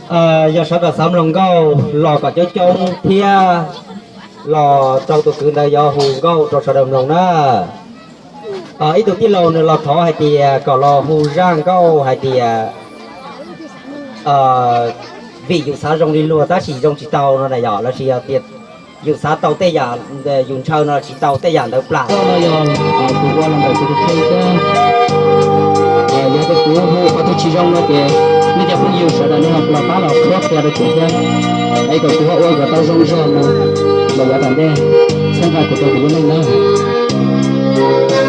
Yog sawv daws xav mloog nkauj los kom coob coob thiab los rau tus kwv ntawd yuav hu nkauj rau sawv daws mloog na. Ib tug tij laug nws los thov hais tias kom los hu zaj nkauj hais tias vim yus xav zoo li luag tab sis zoo tsis tau no na yom, lossis yog tias yus xav tau tej yam yus ntshaw no tsis tau tej yam ntawd plam. Yog tus ua los ntawm tus tus kheej thiab, yog tias kuv hu qhov twg tsis zoo no ces nej cov phooj ywg sawv daws nej ho los pab los qhuab qhia rau kuv thiab, es kom kuv ho ua kom tau zoo zog mus los yav tom ntej, txhawb nqa kuv rau kuv lub neej na.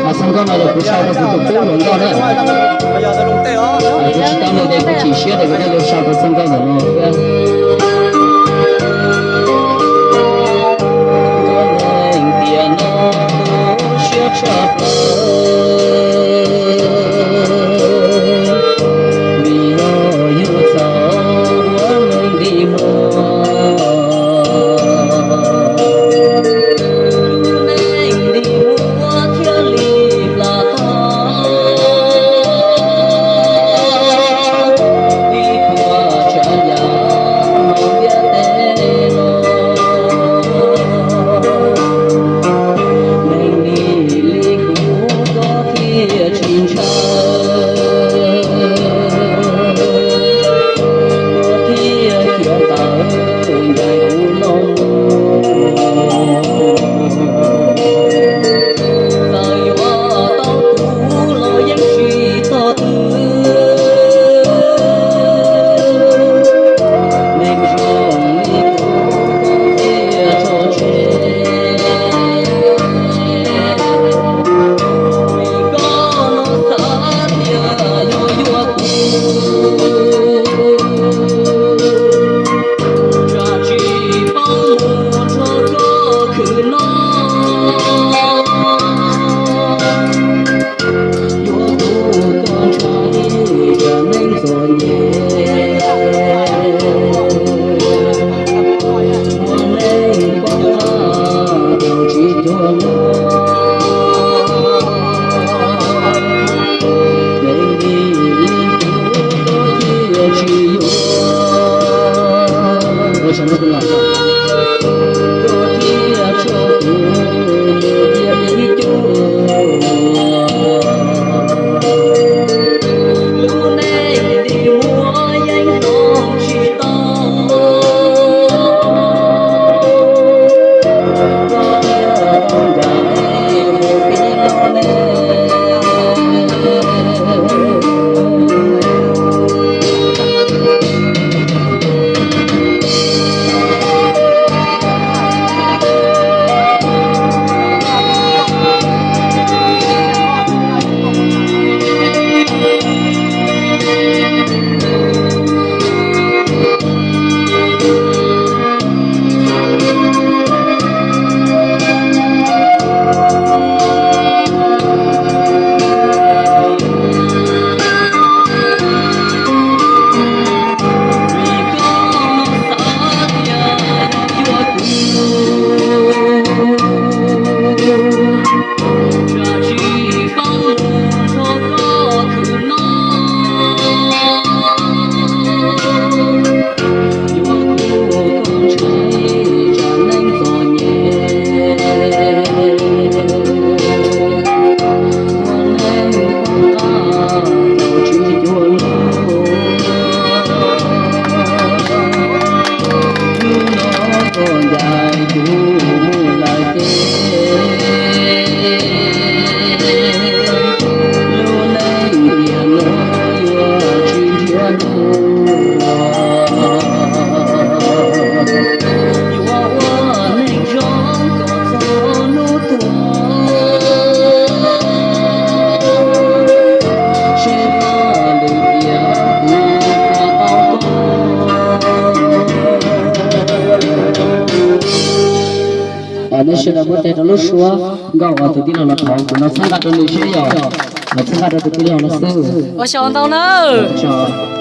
Mas txoj nkauj no yog kuv sau rau kuv tus tub hluas nkauj na. Kuv tsis tau nws ces kuv chim siab tias kuv thiaj li sau rau txoj nkauj ntawm no thiab. Tiam no tu siab tshaj plaws, vim yog yus txawm ua neeg ntim muag, neeg ntim muag thiaj li plam tag. Ib puas tsav yam hauv ntiaj teb no, neeg ntim li kuv koj thiaj tsis ntshaw, koj thiaj khiav tawm ncaim kuv no mus. Txawm yuav tau kuv los yeej tsis txog twg, neeg zoo li kuv koj thiaj tso tseg. Vim koj no xav tias yog yuav kuv, tsam tsis paub mus nrog koj khwv noj. Yuav tus koj ntshai tsam neeg txom nyem, ua neeg poob qab tau tsis cuag luag. Neeg ntim li kuv koj thiaj tsis yuav, koj thiaj tso kuv mus cia ib cuag. Lub neej ntim muag yeej tos tsis tau, koj thiaj tau ncaim mus pib los ne. Nej sawv daws muab tes rau lub suab nkauj uas tus tij laug los thov kuv no txhawb nqa rau nws seb yog, txhawb nqa rau tus tij laug no xwb. Ua tsaug ntau nawb.